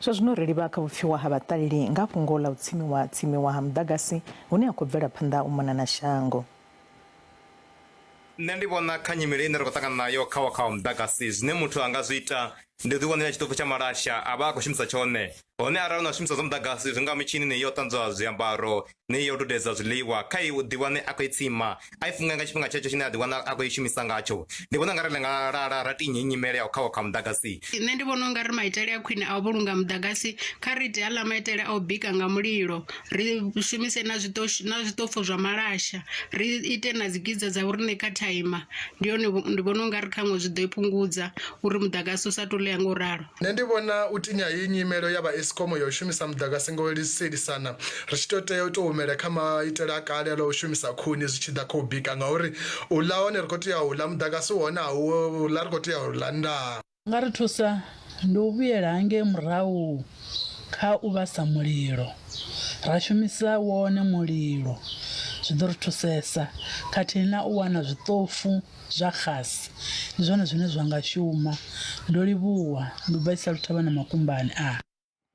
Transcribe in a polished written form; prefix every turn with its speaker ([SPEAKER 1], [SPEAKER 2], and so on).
[SPEAKER 1] Zwa zwino ri livha kha vhupfiwa ha vhaṱaleli nga fhungo ḽa u tsimiwa tsimiwa ha muḓagasi hune ha khou bvela phanḓa u mona na shango.
[SPEAKER 2] Nṋe ndi vhona kha nyimele ine ra khou ṱangana nayo kha wa kha wa muḓagasi zwine muthu a nga zwi ita ndi u ḓiwanela tshiṱofu tsha malasha a vha a khou shumisa tshone hone arali na zwishumiswa zwa muḓagasi zwi nga mitshini ni yo ṱanzwa zwiambaro ni yo dudedza zwiḽiwa kha i ḓiwane a khou i tsima a i funge nga tshifhinga tshetsho tshine a ḓiwana a khou i shumisa ngatsho ndi vhona ungari ḽi nga lala ra tinye nyimele ya u khauwa kha muḓagasi.
[SPEAKER 3] Nṋe ndi vhona ungari maitele a khwine a u vhulunga muḓagasi kha ri ite haaḽa maitele a u bika nga mulilo ri shumise na zwiṱofu na zwiṱofu zwa malasha ri ite na dzi gidza dza vhoriṋe kha thaima ndi yone ndi vhona ungari khaṅwe zwi ḓo i fhungudza uri muḓagasi u sa to ḽea ngo ralo.
[SPEAKER 4] Nṋe ndi vhona u tinya heyi nyimelo ya vha Eskom ya u shumisa muḓagasi nga u sielisana ri tshi tou tea u tou humela kha maitele a kale aḽa a u shumisa khuni zwi tshi ḓa kha u bika ngauri u ḽa hone ri khou tea u ḽa muḓagasi u hone a u ḽa ri khou tea u ḽa ndaa.
[SPEAKER 5] Nga ri thusa ndi u vhuyela hangei murahu kha u vhasa mulilo, ra shumisa wone mulilo zwi ḓo ri thusesa khathihi na u wana zwiṱofu zwa xasi ndi zwone zwine zwa nga shuma. Ndo livhuwa ndi u bva Tshisaluthavha na Makumbane a.